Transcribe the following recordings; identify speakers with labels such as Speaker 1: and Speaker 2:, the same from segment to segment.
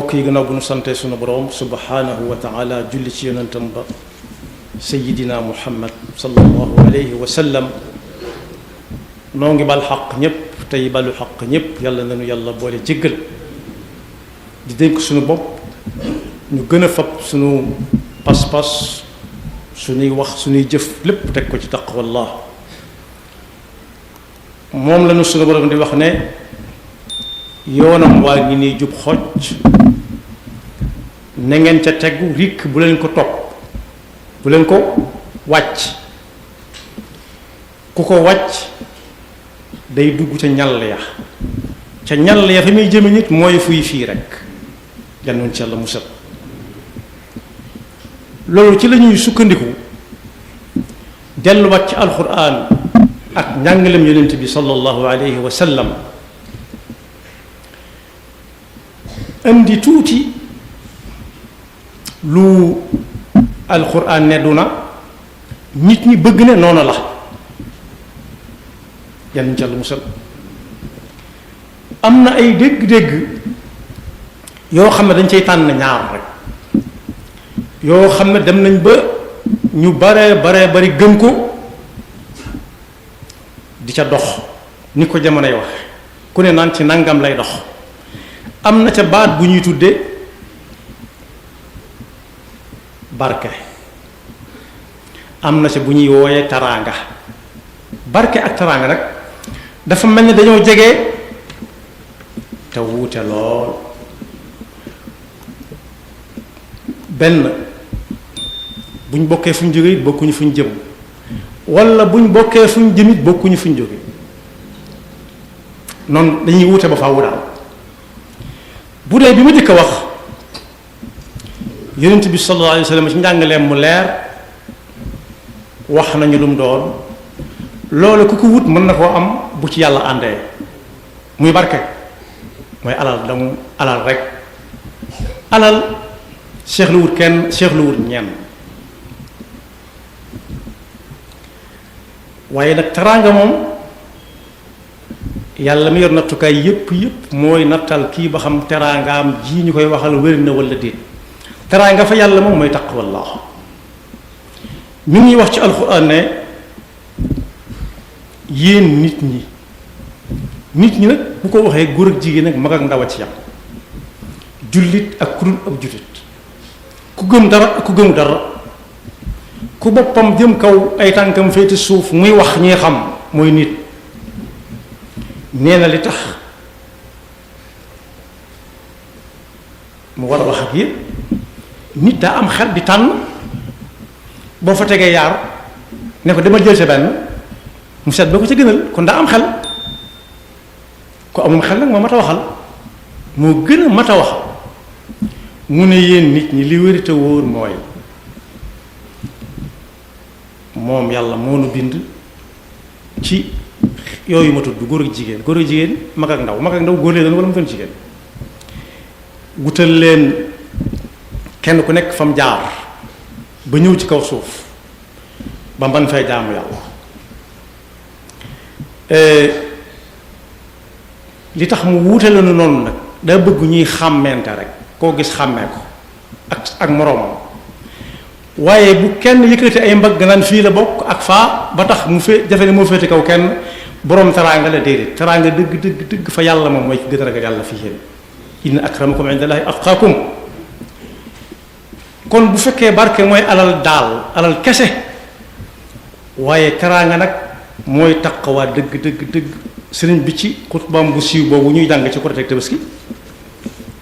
Speaker 1: mbokk yi gannaaw bu nu sante sunu borom subhanahu wa taala julli ci yonentam ba sayidina muhammad sallallahu alayhi wa sallam noo ngi bal xaq ñépp tey balu xaq ñépp yàlla nañu yàlla boole jéggal di dénk sunu bopp ñu gën a fab sunu pas-pas suñuy wax suñuy jëf lépp teg ko ci taqwallah moom lañu sunu borom di wax ne yoonam waa ngi nii jub xocc na ngeen ca tegu rikk bu leen ko topp bu leen ko wàcc ku ko wàcc day dugg ca ñall ya fa muy jëme nit mooy fuy fii rek yannoon ci yàlla musal loolu ci lañuy sukkandiku delluwaat ci alquran ak njàngalem yonent bi sallallahu alayhi wa sallam indi tuuti lu alquran ne du na nit ñi bëgg ne noonu la yan ci yàlla musal am na ay dégg-dégg yoo xam ne dañ cay tànn ñaar rek yoo xam ne dem nañ ba ñu bare bari gëm ko di ca dox ni ko jamonoy wax ku ne naan ci nangam lay dox am na ca baat bu ñuy tudde barke am na ca bu ñuy wooyee taraanga barke ak taraanga nag dafa mel ni dañoo jege te wuute lool benn buñ bokkee fuñ jóge it bokkuñu fuñ jëm wala buñ bokkee fuñ jëm it bokkuñu fuñ jóge noonu dañuy wuute ba faawu daal bu dee bi ma jëkk a wax yonent bi sallallahu alayhi wa sallam ci njàngaleem mu leer wax nañu lu mu doon loolu ku ko wut mën na koo am bu ci yàlla àndee muy barke mooy alal dong alal rek alal seex lu wut kenn seex lu wut ñenn waaye nag teraanga moom yàlla mi yor nattukaay yépp mooy nattal kii ba xam teraangaam ji ñu koy waxal wér na wala déet teraanga fa yàlla moom mooy taqwallah mi ngi wax ci alxuraan ne yéen nit ñi nag bu ko waxee góor ak jigéen ak mag ak ndaw a ci yam jullit ak ku dul ab jullit ku gëm dara ak ku gëmu dara ku boppam jëm kaw ay tànkam féete suuf muy wax ñi xam mooy nit nee na li tax mu war a wax ak yéen nit daa am xel di tànn boo fa tegee yaar ne ko demal jël sa benn mu seet boo ko ca gënal kon daa am xel ku amul xel nag moo mat a waxal moo gën a mat a waxal mu ne yéen nit ñi li wérite wóor mooy moom yàlla moo nu bind ci yooyu ma tudd góor ak jigéen mag ak ndaw góor lee doon wala mu doon jigéen wutal leen kenn ku nekk fam jaar ba ñëw ci kaw suuf ba mban fay jaamu yàlla li tax mu wuute la nu noonu nag daa bëgg ñuy xàmmeente rek koo gis xàmmee ko ak moroomam waaye bu kenn yëkkati ay mbagg naan fii la bokk ak faa ba tax mu fee jafe ne moo féete kaw kenn boroom teraanga la déedéet teraanga dëgg fa yàlla moom mooy gën a ragal yàlla fii yéen inna akramakum indallahi atqaakum kon bu fekkee barke mooy alal kese waaye teraanga nag mooy taqwa dëgg sëriñ bi ci xutbaam bu siiw boobu ñuy jàng ci Korite ak Tabaski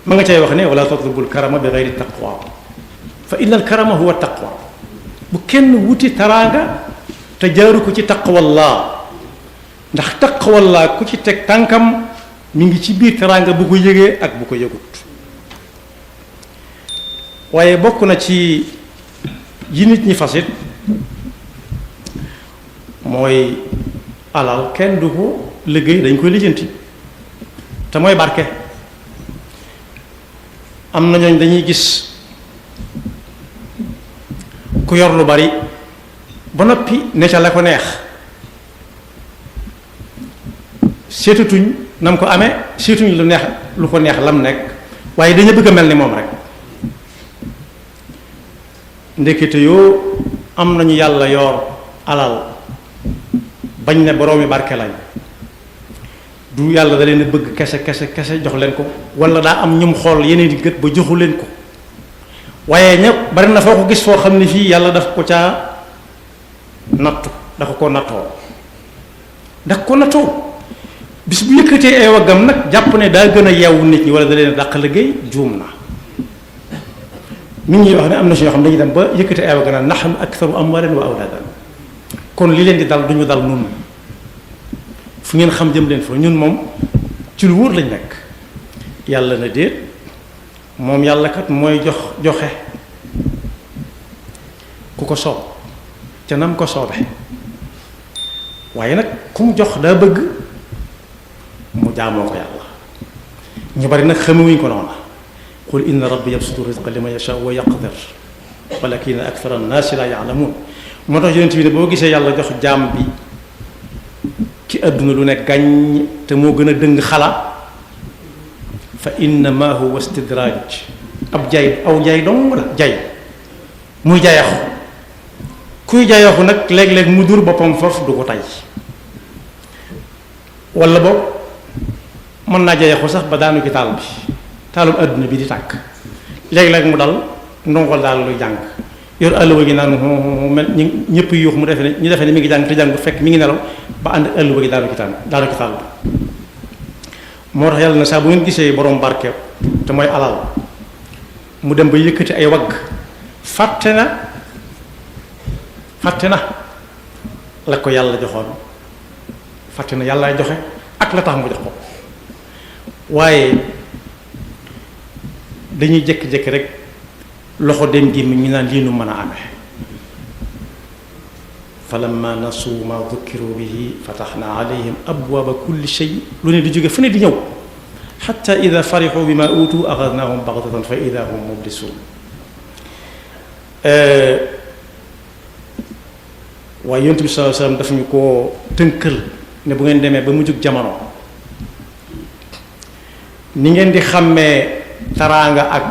Speaker 1: ma nga cay wax ne wala tatlubul karama bi ghayri taqwa fa inna al karama huwa taqwa bu kenn wuti teraanga te jaaru ko ci taqwallah ndax taqwallah ku ci teg tànkam mi ngi ci biir teraanga bu ko yëgee ak bu ko yëgut waaye bokk na ci yi nit ñi fasit mooy alal kenn du ko liggéey dañ koy lijjanti te mooy barke am na ñooñ dañuy gis ku yor lu bari ba noppi ne ca la ko neex seetatuñ nam ko amee seetuñ lu ko neex lam nekk waaye dañu bëgg a mel ni moom rek. ndekete yoo am nañu yàlla yor alal bañ ne boroomi barke lañ du yàlla da leen a bëgg kese jox leen ko wala daa am ñum xool yeneen di gët ba joxu leen ko waaye ñëpp bari na foo ko gis foo xam ne fii yàlla daf ko caa nattu dafa ko nattoo bis bu yëkkatee ay waggam nag jàpp ne daa gën a yeewu nit ñi wala da leen a dàq liggéey juum na. nit ñi wax ne am na si ñoo xam dañuy dem ba yëkkati ay waggam naan nahnu aktharu amwalan wa awlaadan kon li leen di dal duñu dal nun fu ngeen xam jëm leen fa ñun moom ci lu wóor lañ nekk. yàlla na déet moom yàlla kat mooy joxe ku ko soob ca nam ko soobe waaye nag ku mu jox daa bëgg mu jaamoo ko yàlla. ñu bari nag xamewuñ ko noona qul inna rabbi yabsutu rizqa liman yashaa wa yaqdir walakinna akthara an-naasi laa ya'lamuun. moo tax yonent bi ne boo gisee yàlla jox jaam bi ci àdduna lu ne gàññ te moo gën a dëng xala fa innama huwa istidraaj ab jaay dong la jaay muy jaayaxu kuy jaayaxu nag léeg-léeg mu dur boppam foofu du ko tay wala boog mën naa jaayaxu sax ba daanu ci taal bi taalum àdduna bi di tàkk léeg-léeg mu dal ndongol daal luy jàng yor àlluwa gi naan mel ñëpp yuux mu defe ne ñu defe ne mi ngi jàng te jàng fekk mi ngi nelaw ba ànd ak àlluwa gi daanu ci taal bi. moo tax yàlla na saa bu ngeen gisee borom barke te mooy alal mu dem ba yëkkati ay wagg fàtte na la ko yàlla joxoon fàtte na yàllaay joxe ak la tax mu jox ko waaye dañuy jékki-jékki rek loxo dem gi mi ñu naan lii nu mën a amee falamma nasuu ma dukkiru bihi fataxna alayhim abwaaba kulli shay lu ne di jóge fu ne di ñëw xatta ida farixu bima utu axadnahum baxdatan fa ida hum mublisuun waaye yonent bi sallallahu alayhi wasallam daf ñu koo tënkal ne bu ngeen demee ba mujjug jamono ni ngeen di xàmmee taraanga ak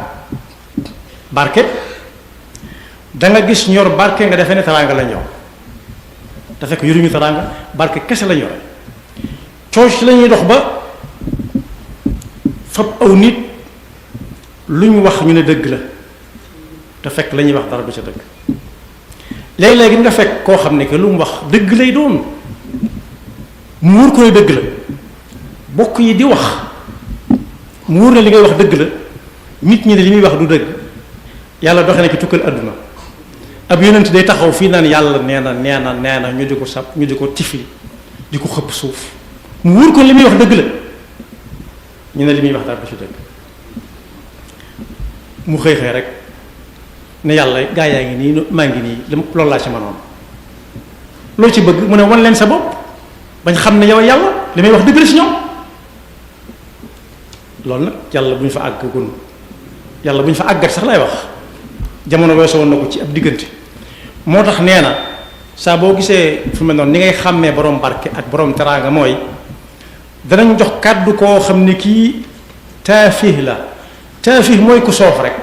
Speaker 1: barke da nga gis ñor barke nga defee ne taraanga la ñor te fekk yoruñu taraanga barke kese la ñore cooc la ñuy dox ba fab aw nit lu ñu wax ñu ne dëgg la te fekk la ñuy wax dara du ca dëgg léegi-léegi nga fekk koo xam ne que lu mu wax dëgg lay doon mu wóor ko ne dëgg la bokk yi di wax mu wóor ne li ngay wax dëgg la nit ñi ne li muy wax du dëgg yàlla doxe na ci tukkal àdduna ab yonent day taxaw fii naan yàlla nee na ñu di ko sab ñu di ko tifli di ko xëpp suuf mu wóor ko li muy wax dëgg la ñu ne li muy wax dara du ci dëgg mu xëy rek ne yàlla gaa yaa ngi nii maa ngi nii loolu laa ci mënoon loo ci bëgg mu ne wan leen sa bopp bañ xam ne yow yàlla li may wax dëgg la ci ñoom loolu nag yàlla bu ñu fa àggagun yàlla bu ñu fa àggat sax lay wax jamono weesoo woon na ko ci ab diggante moo tax nee na saa boo gisee fu mel noonu ni ngay xàmmee borom barke ak borom teraanga mooy danañ jox kàddu koo xam ne kii taafih la taafih mooy ku soof rek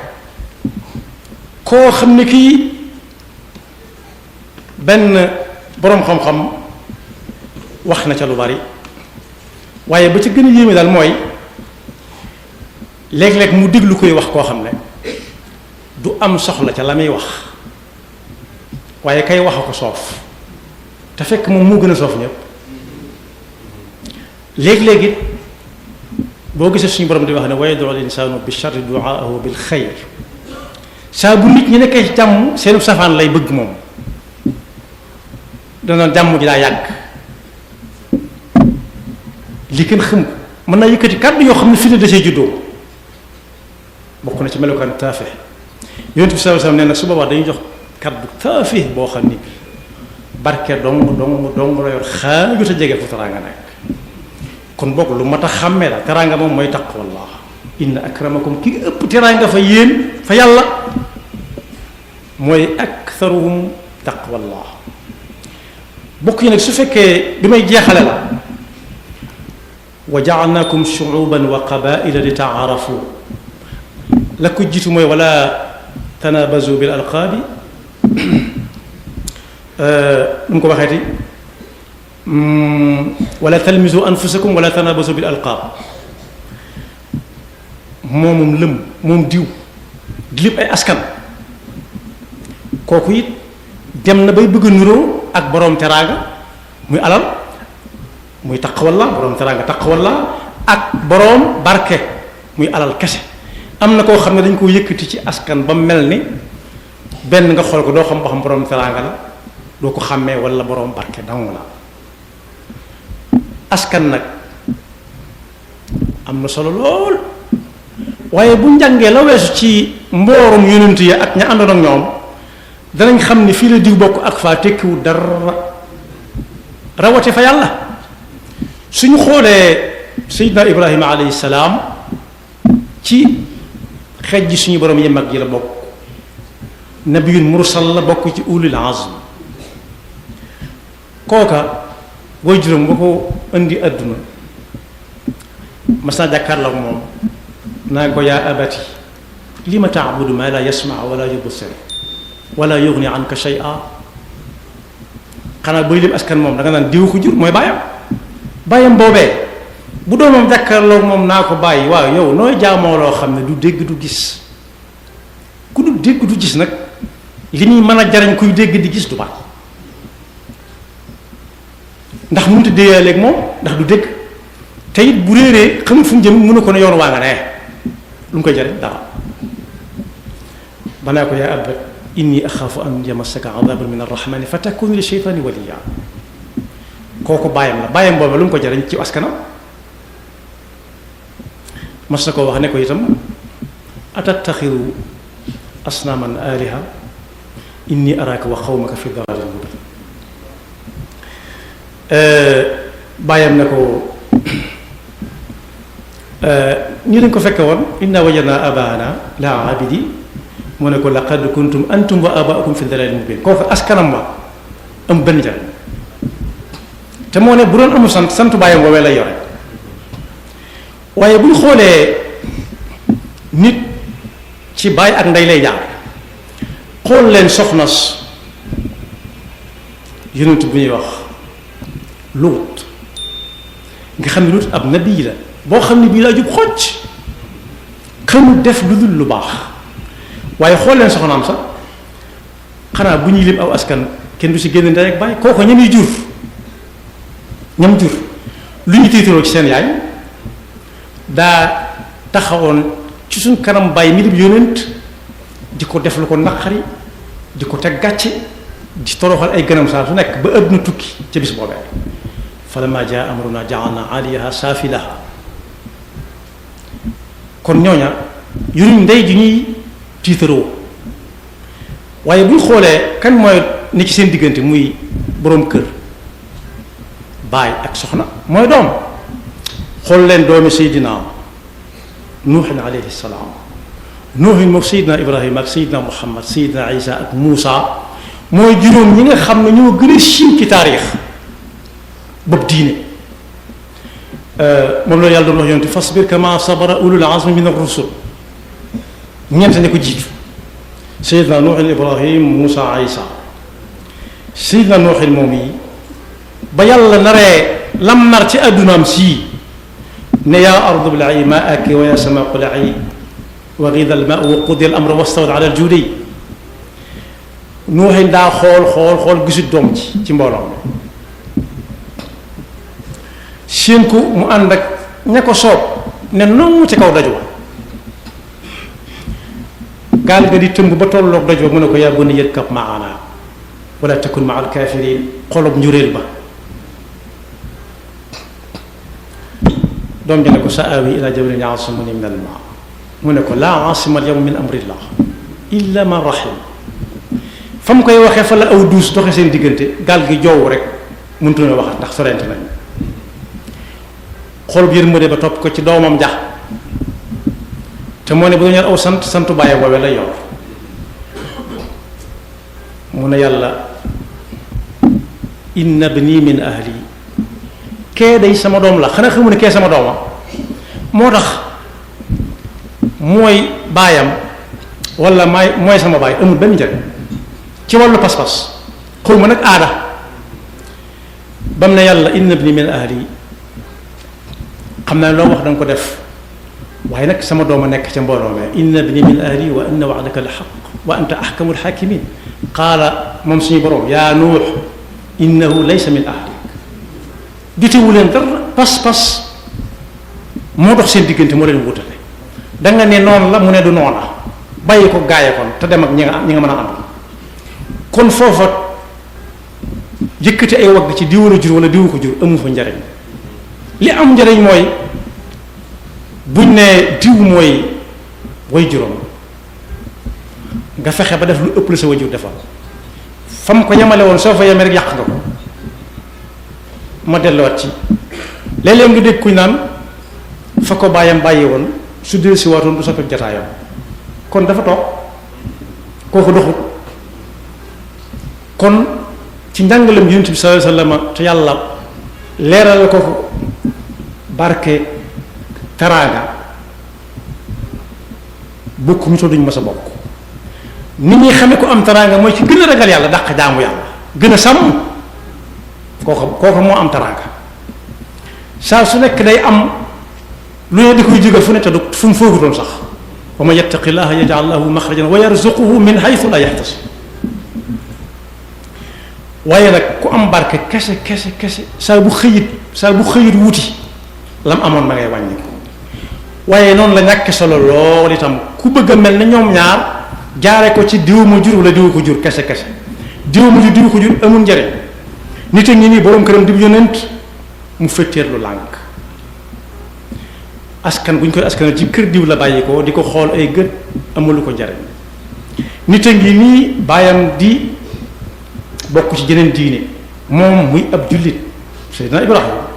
Speaker 1: koo xam ne kii benn boroom xam-xam wax na ca lu bari waaye ba ca gën a yéeme daal mooy léeg-léeg mu déglu koy wax koo xam ne du am soxla ca la muy wax waaye kay wax a ko soof te fekk moom moo gën a soof ñëpp léeg-léeg it boo gisee suñu borom di wax ne wa yad'u al-insaanu bi sharri du'aahu bil xayr saa bu nit ñi nekkee ci jàmm seenu safaan lay bëgg moom dana jàmm ji daa yàgg li kenn xam ko mën naa yëkkati kàddu yoo xam ne fi ne da cee juddoo bokk na ci melokaan taafe yonent bi sallallahu alayhi wasallam nee na su boobaa dañuy jox kàddu taafe boo xam ni barke dong la yor xaaju te jege fu teraanga nekk kon bokk lu mat a xàmmee la teraanga moom mooy taqwallah inna akramakum ki ëpp teraanga fa yéen fa yàlla mooy aktharuhum taqwallah bokk yi nag su fekkee bi may jeexale la wa ja'alnakum shu'uban wa qaba'ila li ta'arafu la ko jiitu mooy wala tanabazu bil alqaabi nu mu ko waxeeti wala talmizu anfusakum wala tanabazu bil alqaab moomum lëm moom diw di lépp ay askan kooku it dem na bay bëgg a nuroo ak boroom teraanga muy alal muy taqwalla boroom teraanga taqwalla ak boroom barke muy alal kese am na koo xam ne dañ koo yëkkati ci askan ba mel ni benn nga xool ko doo xam ba xam boroom teraanga la doo ko xàmmee walla boroom barke dong la askan nag am na solo lool waaye bu njàngee la weesu ci mboorum yonent yi ak ña àndoon ak ñoom danañ xam ni fii la diw bokk ak faa tekkiwu dara rawate fa yàlla suñu xoolee Seydina Ibrahima alayhi salaam ci xeej ji suñu borom yi mag yi la bokk nabiyun mursal la bokk ci ulul azm kooka booy juróom ba ko indi àdduna mas naa jàkkaarloo ak moom naa ko yaa abati lima taabudu ma la yasmaa wala yubsir wala yughni anka shay'a xanaa booy lim askan moom da nga naan diw ko jur mooy bàyyam boobee bu doomam jàkkaarloo moom naa ko bàyyi waaw yow nooy jaamoo loo xam ne du dégg du gis ku du dégg du gis nag li muy mën a jariñ kuy dégg di gis du baax ndax mënut a déyaaleeg moom ndax du dégg te it bu réeree xamul fu mu jëm mënu ko ne yoon waa nga ne lu mu koy jariñ dara banaa ko yaa abbat inni axaafu an yamassaka adabun min arrahmani fa takuna li sheytaani waliya kooku bàyyam la bàyyam boobu lu mu ko jariñ ci askanam mas na ko wax ne ko itam atattaxiru asnaaman aliha inni araaka wa xawmaka fi dalalin mubin bàyyam ne ko ñu dañ ko fekke woon inna wajadna abaana la abidi mu ne ko laqad kuntum antum wa abaakum fi dalalin mubin kooku askanam wa am benn jariñ te moo ne bu doon amul sant bàyyam woowee lay yore waaye bu ñu xoolee nit ci baay ak ndey lay jaar xool leen soxnas yonent bu ñuy wax Luut nga xam ne Luut ab nabi la boo xam ne bii laa jub xocc xamul def lu dul lu baax waaye xool leen soxnaam sax xanaa bu ñuy lim aw askan kenn du si génn ndey ak baay kooku ñam yi jur ñam jur lu ñu tiitaroo ci seen yaay daa taxawoon ci suñ kanam bàyyi mi di yónent di ko def lu ko naqari di ko teg gàcce di toroxal ay gënam saa su nekk ba àdduna tukki ca bis boobee falamma jaa amruna ja'alna 'aliyaha saafilaha kon ñooña yuruñ ndey ji ñuy tiitaroo waaye bu ñu xoolee kan mooy ni ci seen diggante muy boroom kër baay ak soxna mooy doom xool leen doomi Seydina Nuuhin alayhi salaam Nuuhin moom Seydina Ibrahima ak Seydina Muhammad Seydina Isa ak Muusa mooy juróom ñi nga xam ne ñoo gën a siiw ci taarix bopp diine moom la yàlla doon wax yonent fasbir kama sabara ulul azmi min ar-rusul ñeent ne ko jiitu Seydina Nuuhin Ibrahim Muusa Isa Seydina Nuuhin moom yi ba yàlla naree lam nar ci addunaam sii ne yaa ardu bla'i maa'aki wa yaa samaa'u qla'i wa ghida al-maa'u wa qudiya al-amru wastawat ala al-juudi Nuuhin daa xool gisut doom ci mbooloo seen ko mu ànd ak ña ko soob ne noonu ci kaw doj wa gaal ga di tëmb ba tolloog doj wa mu ne ko yaa bunayya irkab ma'anaa wala takun ma'a al-kaafiriin xolob njuréel ba doom ji ne ko sa aawi ila jabalin ya'simuni min al-maa mu ne ko laa aasima al-yawma min amrillah illa man rahim fa mu koy waxee fa la aw duus doxe seen diggante gaal gi joow rek mënutu na waxat ndax sorente nañ xool bi yërmande ba topp ko ci doomam jax te moo ne bu ñor aw santu bàyyi woowee lay yor mu ne yàlla inna ibni min ahli kee day sama doom la xanaa xamu ne kee sama dooma moo tax mooy baayam wala mooy sama baay amul benn njëriñ ci wàllu pas-pas xaw ma nag aada bam ne yàlla inna ibni min ahli xam naa loo wax da nga ko def waaye nag sama dooma nekk ca mbooloo me inna ibni min ahli wa inna wa'daka la xaq wa anta ahkamul hakimin qaala moom suñu borom yaa nuux innahu laysa min ahlik jotewu leen dara pas-pas moo dox seen diggante moo leen wutale da nga ne noonu la mu ne du noona bàyyi ko gaaye kon te dem ak ñi nga mën a am kon foofa yëkkati ay wagg ci diwu la jur wala diwu ko jur amu fa njariñ li am njariñ mooy buñ ne diw mooy way juróom nga fexe ba def lu ëpp la sa wajur defal fam ko yemale woon soo fa yemee rek yàq nga ko ma delluwaat ci léeg-léeg nga dégg kuñ naan fa ko bàyyam bàyyi woon su dee si waatoon du soppi jataayam kon dafa toog kooku doxut kon ci njàngalem Yonent bi sallallahu alayhi wasallam te yàlla leeral kooku barke teraanga bokk ñu to duñ mës a bokk nit ñi xamee ko am teraanga mooy ci gën a ragal yàlla dàq jaamu yàlla gën a sàmm kooku moo am teraanga saa su nekk day am lu ne di koy jógal fu ne te du fu mu foogutoon sax wa man yattaqillaha yaj'al lahu makhrajan wa yarzuquhu min haythu la yahtasib waaye nag ku am barke kese saa bu xëyit wuti lam amoon ma ngay wàññi ko waaye noonu la ñàkk solo lool itam ku bëgg a mel ne ñoom ñaar jaare ko ci diw ma jur wala diw ko jur kese diw ma jur diw ko jur amul njariñ nit a ngi nii boroom këram di yonent mu fetteer lu lànk askan bu ñu koy askanal ci kër diw la bàyyi ko di ko xool ay gët amulu ko njariñ nit a ngi nii baayam di bokk ci jeneen diine moom muy ab jullit Seydina Ibrahima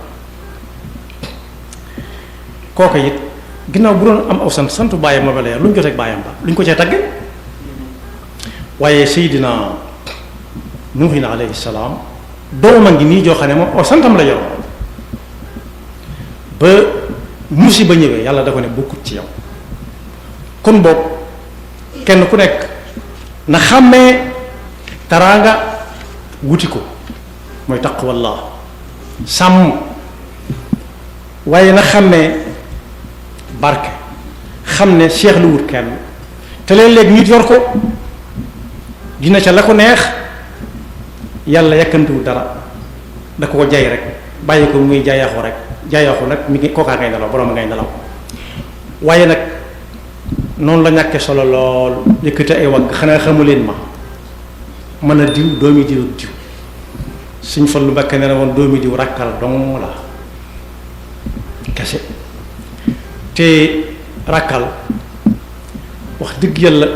Speaker 1: kooka it ginnaaw bu doon am aw santu baayam la ba leer lu ñu joteeg baayam ba lu ñu ko cee tagge waaye Seydina Nuuhin alayhi salaam dooma ngi nii joo xam ne moom aw santam la yor ba musiba ñëwee yàlla da ko ne bokkut ci yow kon boog kenn ku nekk na xàmmee taraanga wuti ko mooy taqwallah sàmm waaye na xàmmee barke xam ne seex lu wut kenn te léeg-léeg nit yor ko dina ca la ko neex yàlla yàkkantiwul dara da ko jay rek bàyyi ko muy jaayaxu rek jaayaxu nag mi ngi kookaa ngay nelaw borom ngay nelaw waaye nag noonu la ñàkke solo lool yëkkati ay wagg xanaa xamu leen ma mën a diw doomi diw ak diw suñ fa lu Mbakke ne woon doomi diw rakkal dong la kese te rakkal wax dëgg yàlla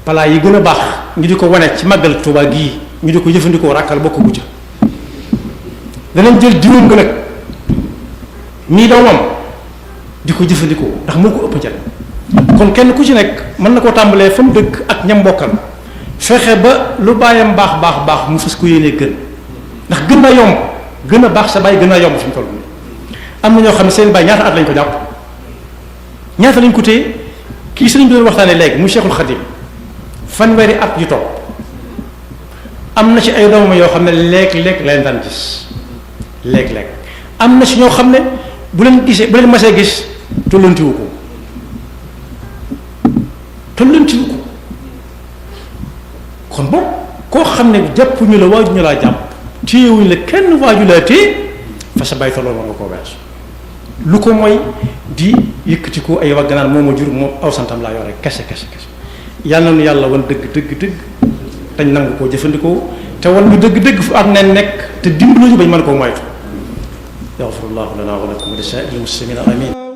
Speaker 1: palaa yi gën a baax ñu di ko wane ci màggal Tuubaa gii ñu di ko jëfandikoo rakkal bokk gu ca danañ jël diwum nga nag nii doomam di ko jëfandikoo ndax moo ko ëpp njariñ kon kenn ku ci nekk mën na koo tàmbalee fa mu dëkk ak ñam bokkal fexe ba lu bàyyam baax mu fas ko yéenee gën ndax gën a yomb gën a baax sa bàyyi gën a yomb fi mu toll nii am na ñoo xam ne seen bàyyi ñaata at lañ ko jàpp ñaata lañ ko téye kii sëriñ bi doon waxtaanee léegi mu Cheikhul Khadim fanweeri at yu topp am na ci ay doomam yoo xam ne léeg-léeg leen daan gis léeg-léeg am na ci ñoo xam ne bu leen masee gis tollantiwu ko kon boog koo xam ne jàpp ñu la waaju ñu laa jàpp téyewuñ la kenn waaju laa téye fa sa bay tolloon war nga koo weesu lu ko mooy di yëkkati ko ay wagganaan moo ma jur moo aw santam laa yore kese yàlla na yàlla wan dëgg dañ nangu koo jëfandikoo te wan ñu dëgg fu ak neen nekk te dimbaluñu bañ mën koo moytu yaxfirullahu lana wa lakum wa li saa'iril muslimina amin